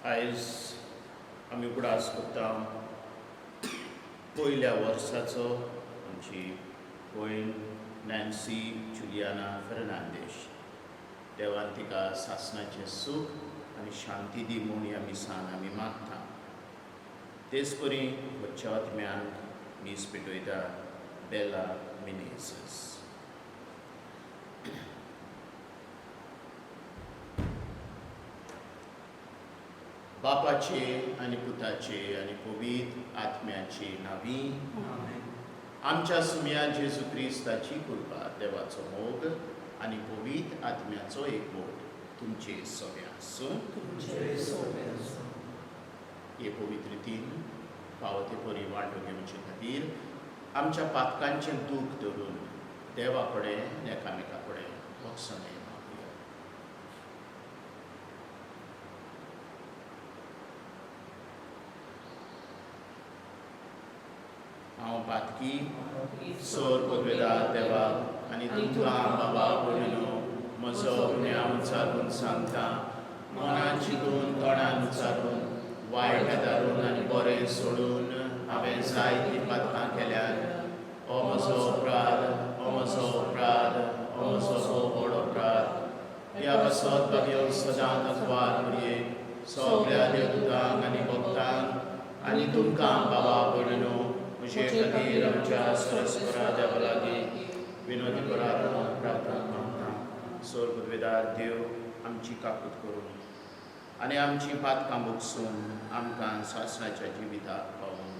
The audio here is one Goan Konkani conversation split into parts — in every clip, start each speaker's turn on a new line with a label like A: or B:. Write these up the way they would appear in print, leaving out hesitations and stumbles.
A: आयज आमी उगडास करता पयल्या वर्साचो आमची भयण नॅन्सी जुलियाना फेर्नांदीश. देवान तिका सासणाचें सूख आनी शांती दी म्हूण ह्या मिसान आमी मागता. तेच परी वच्च्या आत्म्यांक मीस पेटयता बेला मिनेझस. बापाचे आनी पुताचे आनी पवित्र आत्म्याचे नांवी. आमच्या सुम्या जेजू क्रिस्ताची कृपा, देवाचो मोग आनी पवित्र आत्म्याचो एकवट तुमचे सगळे आसूं.
B: तुमचे सोबे आसूं.
A: हे पवित्र रितीन फावो ते परी वांटो घेवचे खातीर आमच्या पातकांचें दूख धरून देवा कडेन एकामेका कडेन भोगसणें मागुया. हांव पातकी सोर पदवेदार देवाक आनी तुमकां बाबा भयणीनो म्हजो गुन्यांव उचारून सांगता. मनान चिंतून, तोंडान उचारून, वायट आदारून आनी बरें सोडून हांवें जायतीं पातकां केल्यात. हो म्हजो अपराध, हो म्हजो अपराध, हो म्हजो भोव व्हड अपराध. ह्या पासत भागेव सदांच आंकवार मरयेक, सगळ्या देवदूतांक आनी भक्तांक आनी तुमकां बाबा भयणीनो म्हजे खातीर आमच्या सर्वेस्परा देवा लागीं विनोदी करात म्हूण प्रार्थना मागता. सोर पदवेदार देव आमची काकूत करून आनी आमची पातकां भोगसून आमकां सासणाच्या जिविताक पावून.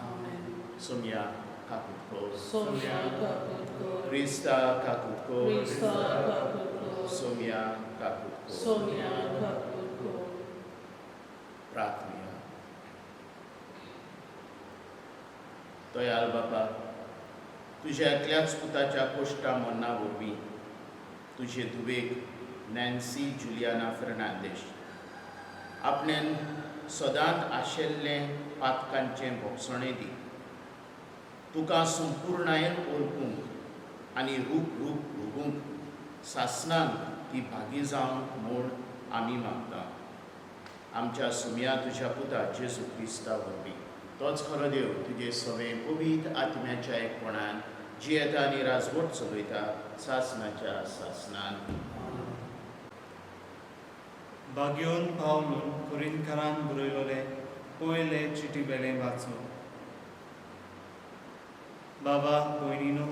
B: आमेन.
A: सोमया काकूत कर.
B: सोम्या काकूत कर.
A: क्रिस्ता काकूत कर.
B: क्रिस्ता काकूत कर.
A: सोमया काकूत कर.
B: सोम्या काकूत कर.
A: प्रार्थना. दयाल बाबा, तुज्या एकल्याच पुताच्या कोश्टा मरणा वरवीं तुजे धुवेक नॅन्सी जुलियाना फेर्नांदीश आपणेन सदांच आशिल्लें पातकांचें भोगसणें दी. तुका संपुर्णायेन वळखूंक आनी रूप रूप भोगूंक सासणांक ती भागी जावंक म्हूण आमी मागता, आमच्या सुमया तुज्या पुता जेजू क्रिस्ता वरवीं. तोच खरो देव, तुजे सवें पवित्र आत्म्याच्या एकपणान जियेता आनी राजवट चलयता सासणाच्या सासणान.
C: भाग्योन पावलून कोरिंथकारांक बरयलोले पयले चिटी वेलें वाचो. बाबा भयणीनो,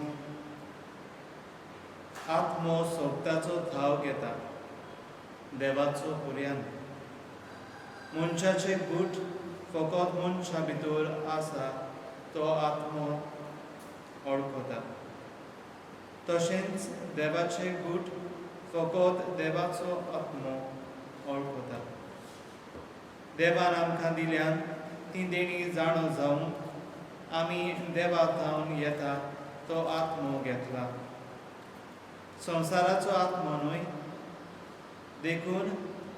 C: आत्मो सोगताचो थाव घेता, देवाचो पर्यान. मनशाचे गूट फकत मनशा भितर आसा तो आत्मो वळखता, तशेंच देवाचे गूट फकत देवाचो आत्मो वळखता. देवान आमकां दिल्यान ती देणी जाणो जावंक आमी देवा थावन येता तो आत्मो घेतला, संवसाराचो आत्मो न्हय. देखून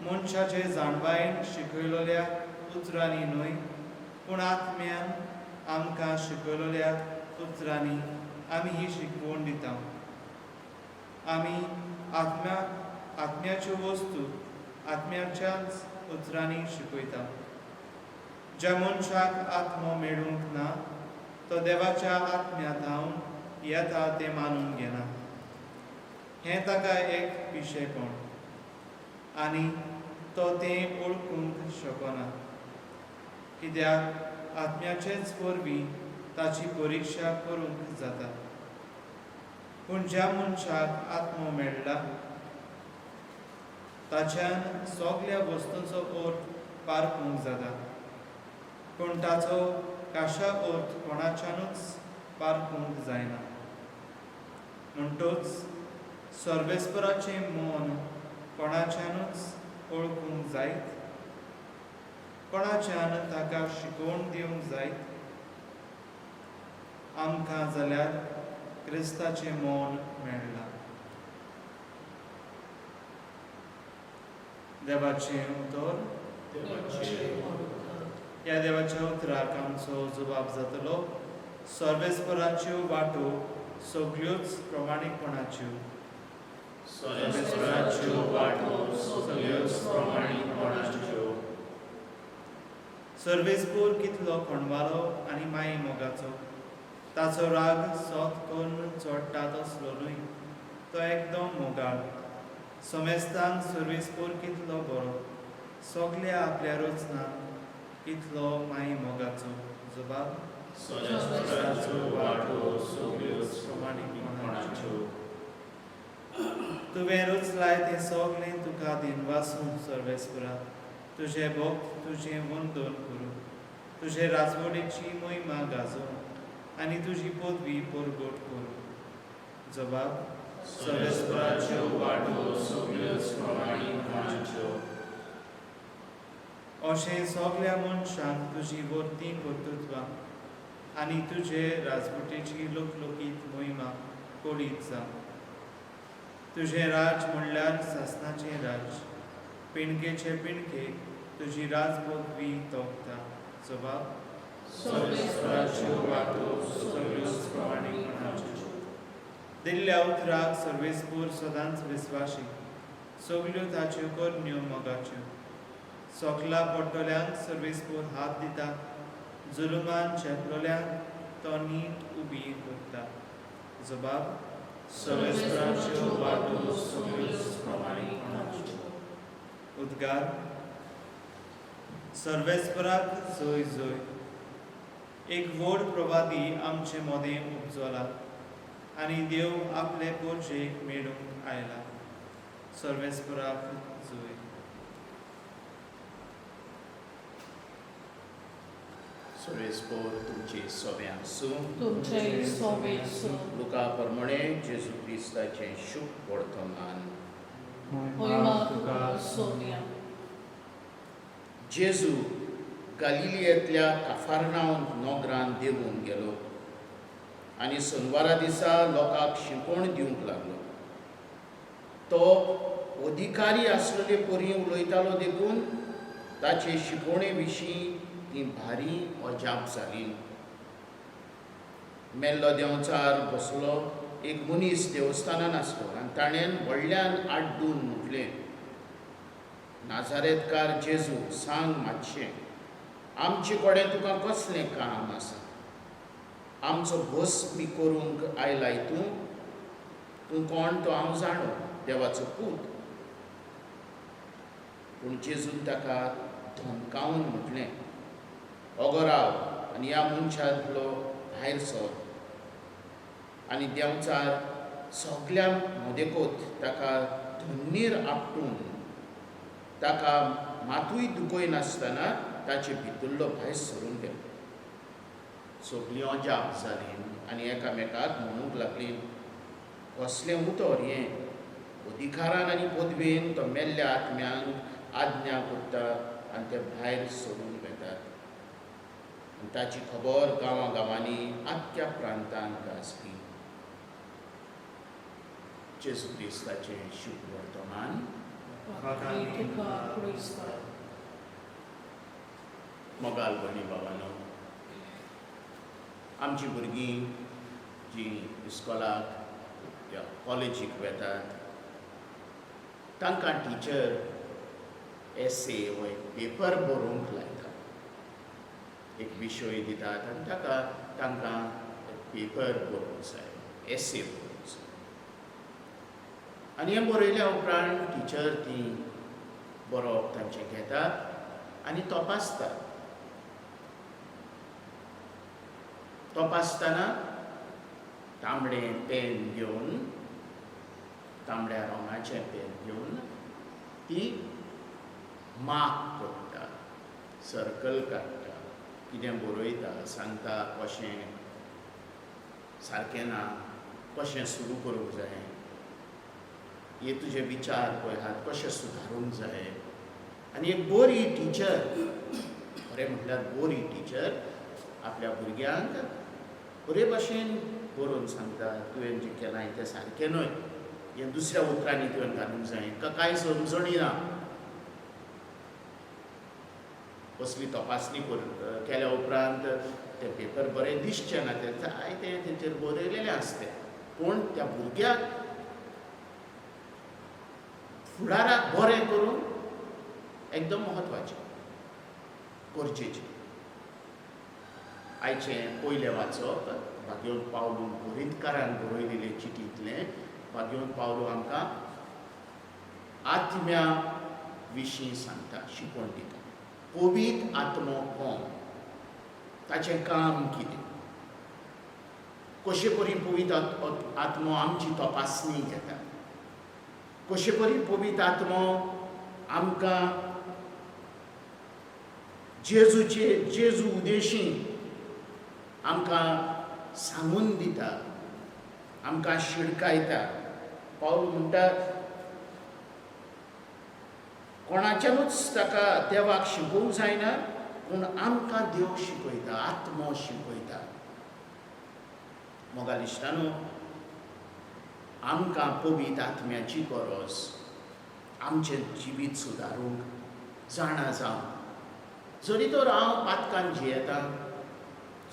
C: मनशाचे जाणवायेन शिकयलोल्या उतरांनी न्हय, पूण आत्म्यान आमकां शिकयलोल्या उतरांनी आमी ही शिकवण दिता. आमी आत्म्याच्यो वस्तू आत्म्याच्याच उतरांनी शिकयता. ज्या मनशाक आत्मो मेळूंक ना तो देवाच्या आत्म्या थावन येता तें मानून घेना. हें ताका एक पिशेपण आनी तो तें वळखूंक शकना, कित्याक आत्म्याचेच वरवीं ताची परिक्षा करूंक जाता. पूण ज्या मनशाक आत्मो मेळ्ळा ताच्यान सगल्या वस्तूंचो अर्थ पारखूंक जाता, पूण ताचो काशा अर्थ कोणाच्यानूच पारखूंक जायना. म्हणटच सर्वेस्पराचें मन कोणाच्यानूच वळखूंक जायत, कोणाच्यान ताका शिकोवन दिवंक जायत. आमकां जाल्यार क्रिस्ताचें मन मेळ्ळां. देवाचें उतर. ह्या देवाच्या उतराक आमचो जबाब जातलो. सर्वेस्पराच्यो वाटो सगळ्योच प्रमाणीकपणाच्यो.
A: सर्वेस्पराच्यो वाटो सगळ्योच प्रमाणीकपणाच्यो.
C: सर्वेस्पोर कितलो खणवालो आनी माई मोगाचो. ताचो राग सोत करून चोडटा तसलो न्हय, तो एकदम मोगाळ. समेस्तांक सर्वेस्पोर कितलो बरो, सगल्या आपल्या रचनांक कितलो माई मोगाचो. जबाब.
A: सर्वेस्पराच्यो वाटो सगळ्योच प्रमाणीकपणाच्यो.
C: तुवें रचलाय तें सगळें तुका दिनवासूं सर्वेस्परा. तुजें भक्त तुजें वंदन करूं, तुजे राजवडीची महिमा गाजोवं आनी तुजी पदवी परगट करूं. जबाब.
A: सर्वेस्पराच्यो वाटो सगळ्योच प्रमाणीकपणाच्यो.
C: अशें सगल्या मनशांक तुजी वर्ती कर्तृत्वां आनी तुजे राजवटीची लोकलोकीत महिमा कळीत जावं. तुजें राज म्हणल्यार सासणाचें राज, पिणकेचे पिणके तुजी राजपदवी तोपता. जबाब.
A: सर्वेस्पराच्यो वाटो सगळ्योच प्रमाणीकपणाच्यो.
C: दिल्ल्या उतराक सर्वेस्पोर सदांच विस्वाशी, सगल्यो ताच्यो करण्यो मोगाच्यो. सोकला पडटल्यांक सर्वेस्पोर हात दिता, जुलुमान चेपलोल्यांक तो नीट उबी करता. जबाब.
A: सर्वेस्पराच्यो वाटो सगळ्योच प्रमाणीकपणाच्यो.
C: उद्गार. सर्वेस्पराक जय जय. एक व्हड प्रवादी आमचे मदें उपजला आनी देव आपले पोरजेक मेळूंक आयला. सर्वेस्पराक जय.
A: सर्वेस्पोर तुमचे सोबें आसूं.
B: तुमचे सोबेचो.
A: लुका प्रमाणे जेजू क्रिस्ताचें शुभ वर्तमान.
B: महिमा तुका सोम्या.
A: जेजू गालिलियेंतल्या काफारनाव नोगरान देंवून गेलो आनी सोनवारा दिसा लोकांक शिकवण दिवंक लागलो. तो अधिकारी आसलेले परी उलयतालो देखून ताचे शिकवणे विशीं ती भारी अजाप जाली. मेल्लो देंवचार बसलो एक मनीस देवस्थानान आसलो आनी ताणें व्हडल्यान आड्डून म्हटलें, नाजारेतकार जेजू, सांग मातशें, आमचे कडेन तुका कसलें काम आसा? आमचो भोस बी करूंक आयलाय तूं? तूं कोण तो हांव जाणो, देवाचो पूत. पूण जेजून ताका धमकावन म्हटलें, ओगो राव आनी ह्या मनशांतलो भायर सर. आनी देंवचार सगल्या मदेकोत ताका धन्नीर आपटून ताका मातूय दुखयनासतना ताचे भितरलो भायर सरून गेलो. सगलीं अजाप जालीं आनी एकामेकाक म्हणूंक लागलीं, कसलें उतर हें? अधिकारान आनी पदवेन तो मेल्ल्या आत्म्यांक आज्ञा करता आनी ते भायर सरून वेतात. आनी ताची खबर गांवां गांवांनी आख्ख्या प्रांतांत गाजली. जेजू क्रिस्ताचें शुभ वर्तमान.
B: तुका क्रिस्ता.
A: मोगाल भयणी बाबानो, आमची भुरगीं जीं इस्कोलाक या कॉलेजीक वेतात तांकां टिचर एसे वो एक पेपर बरोवंक लायता. एक विशय दितात आनी ताका तांकां पेपर बरोवंक जाय, एसे बरोवंक जाय. आनी हें बरयल्या उपरांत टिचर ती बरोवप तांचें घेतात आनी तपासतात. तपासतना तांबडें पेन घेवन, तांबड्या रंगाचें पेन घेवन ती मार्क करता, सर्कल काडटा, कितें बरयता, सांगता कशें सारकें ना, कशें सुरू करूंक जाय, हे तुजे विचार पळय आहात कशें सुदारूंक जाय. आनी एक बरी टिचर, खरें म्हटल्यार बरी टिचर आपल्या भुरग्यांक बरे भाशेन बरोवन सांगता, तुवें जें केलां तें सारकें न्हय, हें दुसऱ्या उतरांनी तुवें घालूंक जाय, का कांय समजणी ना. कसली तपासणी केल्या उपरांत तें पेपर बरें दिसचें ना, तें जायतें तेंचेर बरयलेलें आसतें, पूण त्या भुरग्याक फुडाराक बरें करूंक एकदम म्हत्वाचें, गरजेचें. आयचें पयलें वाचप भागेवन पावलू कोरिंतकारान बरयलेले चिटींतलें. भागेवन पावलू आमकां आत्म्या विशीं सांगता, शिकवण दिता. पवित्र आत्मो कोण, ताचें काम कितें, कशे परी पवित्र आत्मो आमची तपासणी घेता, कशे परी पवित्र आत्मो आमकां जेजूचे जेजू उदेशी आमकां सांगून दिता, आमकां शिडकायता. पावल म्हणटा कोणाच्यानूच ताका देवाक शिकोवंक जायना, पूण आमकां देव शिकयता, आत्मो शिकयता. मोगाल इश्टानो, आमकां पवित्र आत्म्याची गरज आमचें जिवीत सुदारूंक जाणा जावंक. जरी तर हांव पातकान जियेतां,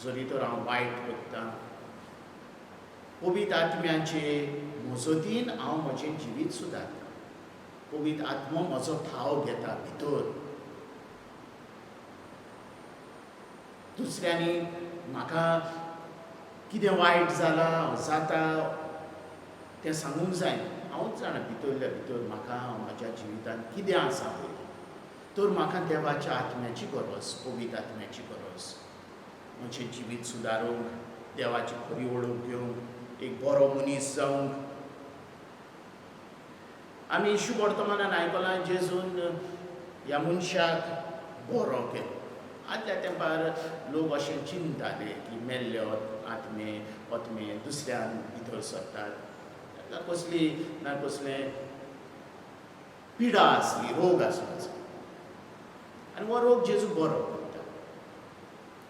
A: जरी तर हांव वायट करतां, पवित्र आत्म्याचे मजतीन हांव म्हजें जिवीत सुदारतां. पवित्र आत्मो म्हजो ठाव घेता भितर. दुसऱ्यांनी म्हाका कितें वायट जालां जाता तें सांगूंक जायना, हांवूच जाणा भितरल्या भितर म्हाका हांव म्हज्या जिवितांत कितें आसा पळय. तर म्हाका देवाच्या आत्म्याची गरज, पवित्र आत्म्याची गरज, म्हजें जिवीत सुदारूंक, देवाची खरी वळख घेवंक, एक बरो मनीस जावंक. आमी शुभ वर्तमानान आयकलां जेजून ह्या मनशाक बरो केलो. आदल्या तेंपार लोक अशें चिंताले की मेल्ले आत्मे आत्मे दुसऱ्यान भितर सरतात, ताका कसली ना कसलें पिडा आसली, रोग आसलो आनी हो रोग जेजू बरो करता.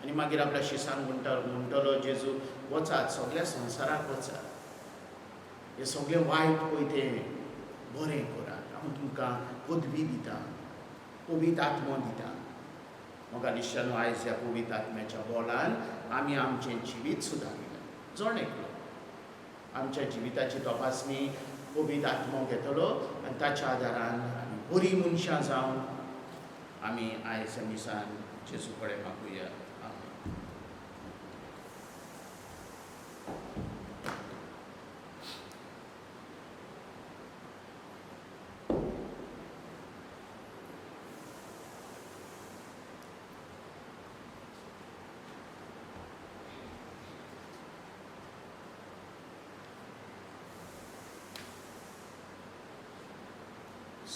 A: आनी मागीर आपल्या शिसांक म्हणटलो जेजू, वचात सगळ्या संवसाराक वचात, हें सगळें वायट पळय तें बरें करात, हांव तुमकां पदवी दितां, पवित्र आत्मो दितां. मोगाल इश्टानो, आयज ह्या पवित्र आत्म्याच्या बोलान आमी आमचें जिवीत सुदारुया. जण एकलो आमच्या जिविताची तपासणी पवित्र आत्मो घेतलो आनी ताच्या आदारान आमी बरीं मनशां जावन आमी आयज मिसान जेजू कडेन मागुया. आमेन.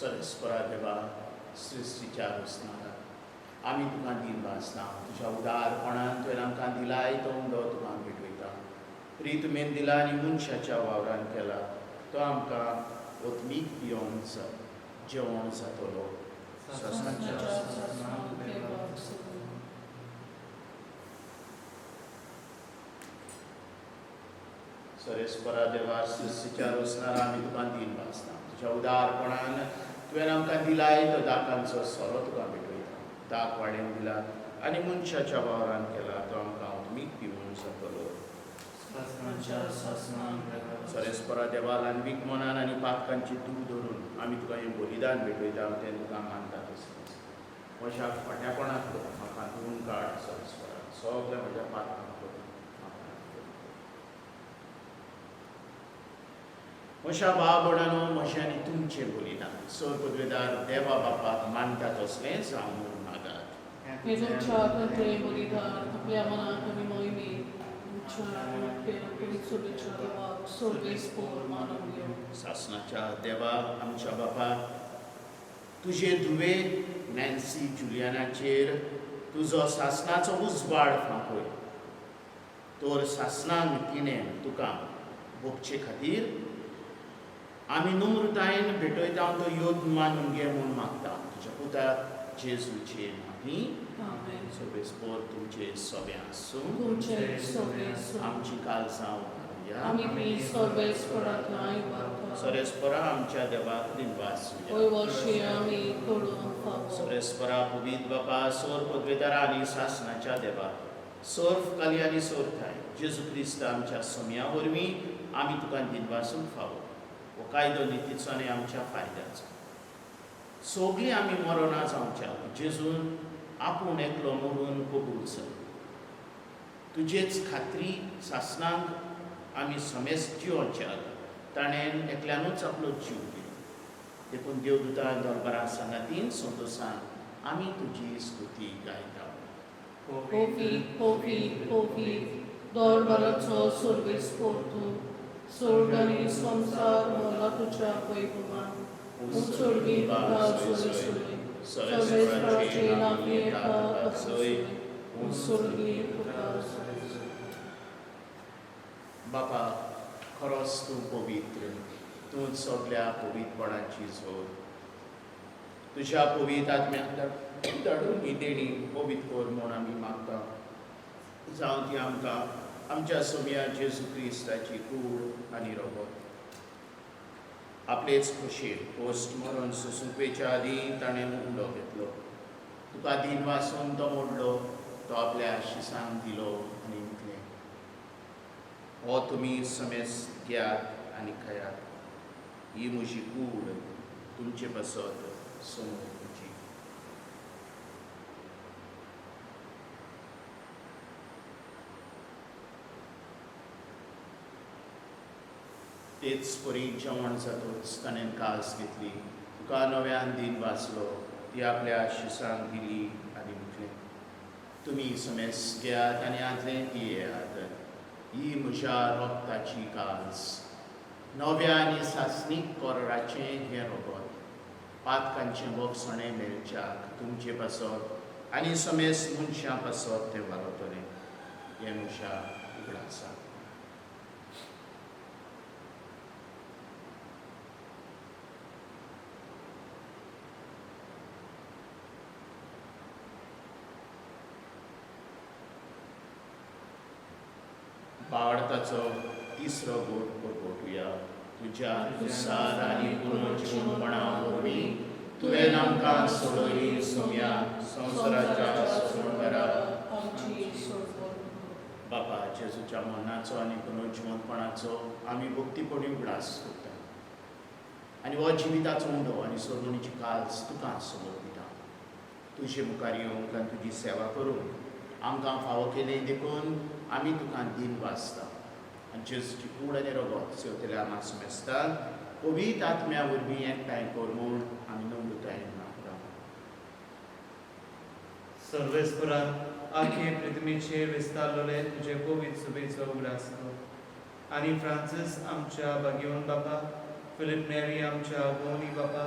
A: सरस्परा देवा, सृश्टीच्या रचणारा, आमी तुका दिनवासना. तुज्या उदारपणान तुवें आमकां दिलाय तो उंडो तुका भेटयता. प्रीत तुवें दिला आनी मनशाच्या वावरान केला तो आमकां ओतमीक पियोवन जेवण जातलो. सरेस्परा देवा, सृश्टीच्या रचणारा, आमी तुका दिनवासना. तुज्या उदारपणान तुवें आमकां दिलाय तो दाकांचो सोरो तुका भेटयता. दाक वाडेन दिला आनी मनशाच्या वावरान केला तो आमकां आत्मीक पिवन जातलो. सरेस्परा देवा, ल्हानवीक मनान आनी पातकांची दूख धरून आमी तुका हें बलिदान भेटयता, तें तुका मानता तशेंच म्हज्या खोट्यापणांतलो म्हाका धुवून काड सरेस्परा, सगळ्या म्हज्या पातकांतलो म्हाका. म्हज्या भाव भयणांनो, म्हजें आनी तुमचें बलिदान सर पदवेदार देवा बापाक मानता तसलें जावं मागात.
B: हे तुमच्या हातांतलें बलिदान आपल्या मनाक आनी मोहिमेक तुमच्या मुखेल पवित्र देवाक सर्वेस्पोर मानून घेवं.
A: सासणाच्या देवा आमच्या बापा, तुजे धुवे नॅन्सी जुलियानाचेर तुजो सासणाचो उजवाड फांकय, तर सासणांक तिणें तुका भोगचे खातीर आमी नम्रतायेन भेटयता तो योद्ध मानून घे म्हूण मागता, तुज्या पुता जेजूचे नांवी.
B: आमेन.
A: सर्वेस्पोर तुमचे सगळें आसूं.
B: तुमचे सर्वेस्पोर.
A: आमची काळजां उबारुया.
B: आमी ती सर्वेस्पोराक न्हाय वता.
A: सरेस्परा आमच्या देवाक दिनवासुया.
B: वय वर्षी आमी करूंक फावो.
A: सरेस्परा पवित्र बापा, सोर पदवेदारा आनी सासणाच्या देवा, सोर्फ काली आनी सोरथाय जेजू क्रिस्त आमच्या सोम्या वरवीं आमी तुका दिनवासूंक फावो. हो कायदो नितीचो आनी आमच्या फायद्याचो. सगळीं आमी मरणां जावच्या जेजून आपूण एकलो मरून कबूल जालो. तुजेच खात्री सासणांक आमी समेस्त जिवोवच्याक ताणें एकल्यानूच आपलो जीव दिलो. देखून देवदूता दरबारा सांगातीन संतोसान आमी तुजी स्तुती गायता.
B: Ovi, ovi, ovi, दरबाराचो सर्वेस पोरतू, स्वर्ग आनी संवसार भरला तुज्या वैभवान. उत्सर्गी तुका सोय सर्वेस्पराचे नांव येता सोय उत्सर्गी तुका सोय.
A: बापा, खरोच तूं पवित्र, तूं सगल्या पवित्रपणाची जोड. तुज्या पवित्र आत्म्याक धाडून ही देणी पवित्र कर म्हूण आमी मागता. जावं ती आमकां आमच्या सोम्या जेजू क्रिस्ताची कूड आनी रगत. आपलेच खोशयेन पोस्ट मरण सोसूंक वयच्या आदीं ताणें उंडो घेतलो, तुका दीन वासून तो मोडलो, तो आपल्या शिसांक दिलो आनी म्हटलें, हो तुमी समेस्त घेयात आनी खायात, ही म्हजी कूड तुमचे पासत समोर. तेच परी जेवण जातूच ताणें कास घेतली, तुका नव्यान दीन वाचलो, ती आपल्या शिसांक दिली आनी म्हटलें, तुमी समेस्त घेयात आनी हांतलें पियेयात, ही म्हज्या रक्ताची कास, नव्या आनी सासणीक कोराचें हें रगत, पातकांचें बोगसणें मेळच्याक तुमचे पासत आनी समेस्त मनशां पासत तें वालोतलें. हें म्हज्या उगडासा. बावडताचो तिसरो गोट परगटुया. तुज्या कुसार आनी पुनर्जिवनपणा वरवीं तुवें आमकां सोडयली सोम्या संवसाराच्या सोडणारा. बापा, जेजूच्या मरणाचो आनी पुनर्जिवनपणाचो आमी भक्तीपणी उगडास करता आनी हो जिविताचो उंडो आनी सोडवणीची काल्स तुका समर्पिता. तुजे मुखार येवंक आनी तुजी सेवा करूंक आमकां फावो केली देखून आमी तुका दीन वाचता. आनी जेजूची कूड आनी रगत सेवतल्या आमा समेस्तान पवित्र आत्म्या वरवीं एकठांय कर म्हूण आमी नम्रतायेन मागता.
C: सर्वेस्परा, आखे पृथ्वीचेर विस्तारलेले तुजे पवित्र सुबेचो उगडास कर आनी फ्रांसीस आमच्या बागेवन बापा, फिलीप नेरी आमच्या गोवनी बापा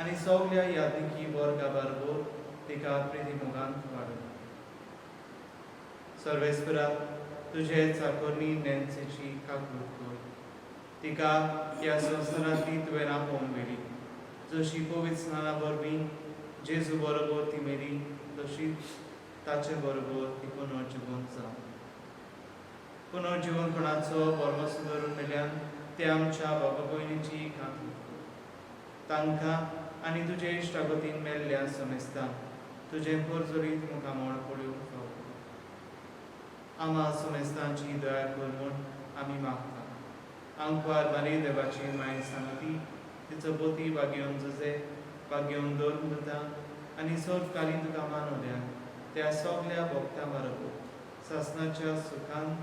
C: आनी सगल्या यादनिकी वर्गा बरोबर तिका प्रिती मोगांत वाडूं. सर्वेस्परा, तुजे चाकोरनी नॅन्सीची काकूट कर, तिका ह्या संवसारांतली तुवें आपोवन व्हेली, जशी पवित्र स्नाना वरवीं जेजू बरोबर ती मेली तशीच ताचे बरोबर ती पुनर्जिवन जावं. पुनर्जिवनपणाचो बरमस धरून मेल्यान ते आमच्या बाबा भयणीची काकूट कर, तांकां आनी तुजे इश्टागतीन मेल्ल्या समेस्तांक तुजें पोरजोरीत मुखामळ पळोवंक फावो. आमा समेस्तांची दया कर म्हूण आमी मागता. आंकवार मारी देवाची माय सांगती, तिचो बोती बागेवन जुजे बागेवन धर्मदूतां आनी सर्वकालीन तुका मानवल्या त्या सगल्या भक्तां बरोबर सासणाच्या सुखान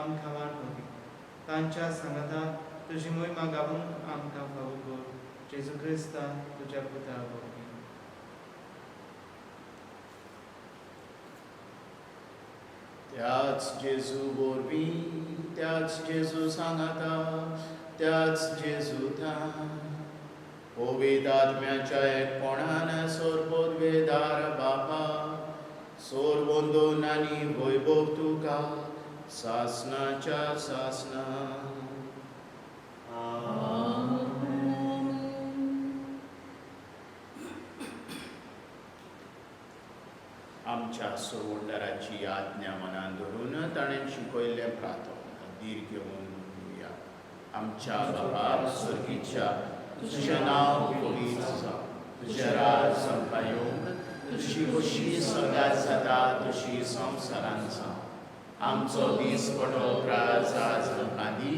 C: आमकां वांटोवपी तांच्या सांगाता तुजी मोहिमा गावूंक आमकां फावो कर. जेजू क्रिस्ता तुज्या पुता वरवीं.
A: त्याच जेजू वरवीं, त्याच जेजू सांगाता, त्याच जेजू पवित्र आत्म्याच्या एकपणान सोरपोदवेदार बापा, सोर वंदून आनी वैभव तुका सासणाच्या सासणा. आमच्या सोडणाराची आज्ञा मनान धरून ताणें शिकयल्लें प्रार्थना धीर घेवन म्हणुया. आमच्या बाबा स्वर्गीच्या, तुजें नांव पवित्र जावं, तुजें राज आमकां येवंक, तुजी खोशी सगळ्यात जाता तशी संवसारांत जावं. आमचो दीस पडो त्रास आज आमकां दी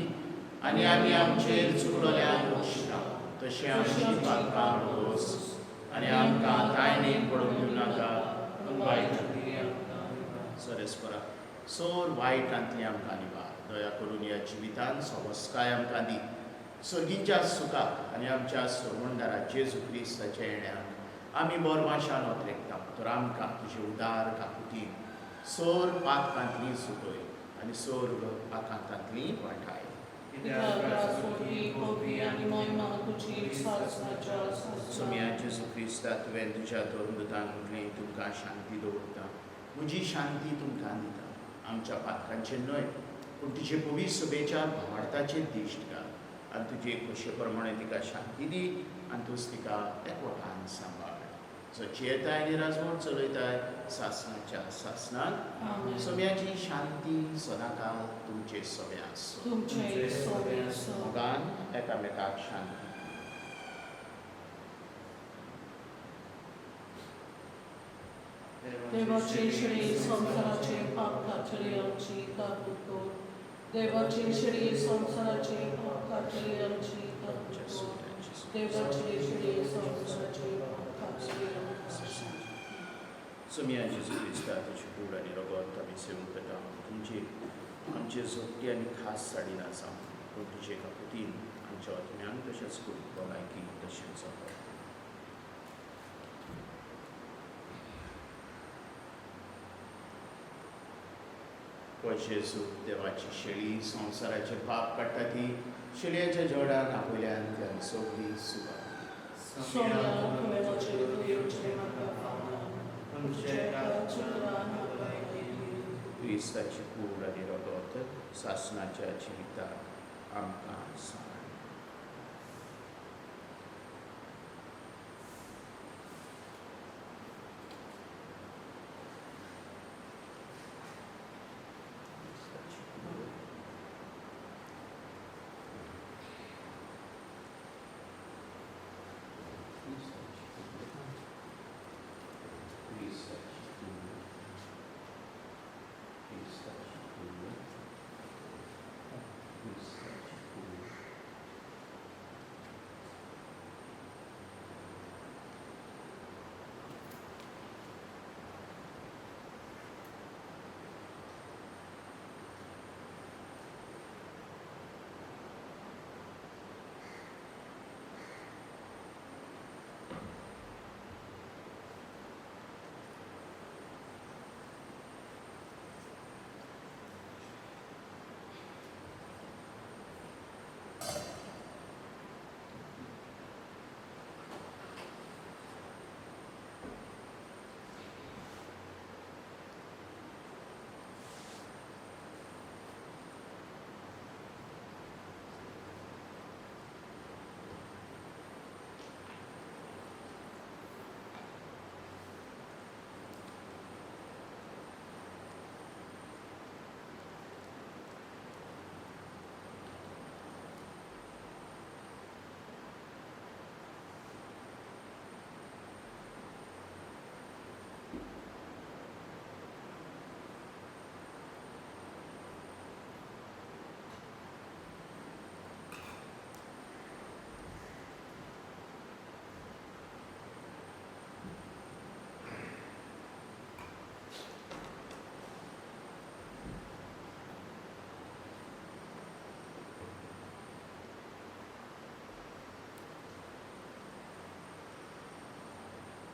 A: आनी आमी आमचेर चुकलोल्यांक बक्षता तशें आमची पातकां रोस आनी आमकां तायणेक पडूंक दिवं नाका, पूण वायट. सरेस्परा, सोर वायटांतली आमकां निवार. दया करून ह्या जिवितान सवस्काय आमकां दी. सर्गीच्या सुखाक आनी आमच्या सोडवणदारा जेजू क्रिस्ताच्या येण्याक आमी बोरमाशान ओतरेकता. तर आमकां तुजे उदार काकुतीन सोर पातकांतली सुकय आनी सोर्ग आकांतांतली वाटाय. सोम्या जेजू क्रिस्ता, तुवें तुज्या धर्मदूतान म्हटलें, तुमकां शांती दवरता, म्हजी शांती तुमकां दिता. आमच्या पातकांचेर न्हय पूण तुजे पवित्र सभेच्या भावार्थाचेर दिश्ट घाल आनी तुजे खोशे प्रमाणे तिका शांती दी आनी तूंच तिका एकवटान सांबाळ, जो जियेताय आनी राजवट चलयताय सासणाच्या सासणाक. सोम्याची शांती सदांकाल तुमचे सगळे आसूं.
B: तुमचे सोबे आसूं.
A: मोगान एकामेकाक शांती.
B: देवाचे श्री संवसाराचे पाप काडटली आमची काकूट कर. देवाचे श्री संवसाराचे पाप काडटली आमची काकूट कर. देवाचे श्री संवसाराचे पाप काडटली आमची.
A: सोम्या जेजू क्रिस्ता, तुजी कूड आनी रगत आमी सेवूंक येता. तुमची आमचे जोडटी आनी खास साडी आसा, पूण तुजे काकुतीन आमच्या आत्म्यान तशेंच कुडीक भलायकी तशेंच जाता. हो जेजू देवाची शेळी, संवसाराचे पाप काडटा ती शेळयेच्या जोडान आपयल्यान ती आमी सगळी सुवात.
B: सोम्या, तुवें म्हजेर येवचें म्हाका फावना, तुजें चित्रान म्हाका येयली.
A: क्रिस्ताची कूड आनी रगत सासणाच्या जिविताक आमकां सांग. क्रिस्ताची कूड, क्रिस्ताची कूड, क्रिस्ताची कूड, क्रिस्ताची कूड, क्रिस्ताची कूड.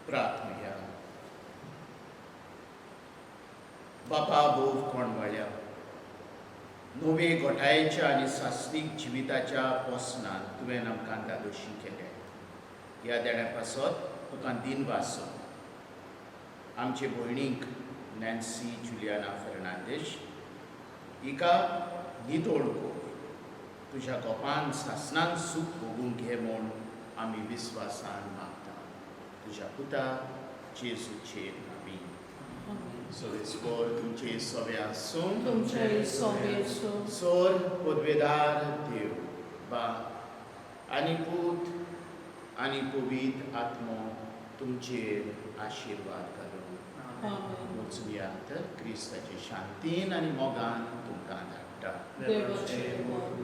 A: प्रार्थना. बापा भोव कोणवाळ्या नवे गोठायेच्या आनी सासणीक जिविताच्या पोसनान तुवें आमकां दादोशी केलें. ह्या देण्या पासत तुका दिनवास. आमचे भयणीक नॅन्सी जुलियाना फेर्नांदीश हिका नितळ कर, तुज्या गोपान सासनान सूख भोगूंक घे म्हूण आमी विस्वासान मागता, तुज्या पुता जेजूचेर. आमीन.
B: आमेन.
A: सोरेस्पोर तुमचे सोबे आसूं.
B: तुमचे सोबे आसूं.
A: सोर पदवेदार देव बाप आनी पूत आनी पवित्र आत्मो तुमचेर आशिर्वाद घालूं.
B: आमेन.
A: वचुयात, क्रिस्ताचे शांतीन आनी मोगान तुमकां धाडटा.
B: देवाचे मोग.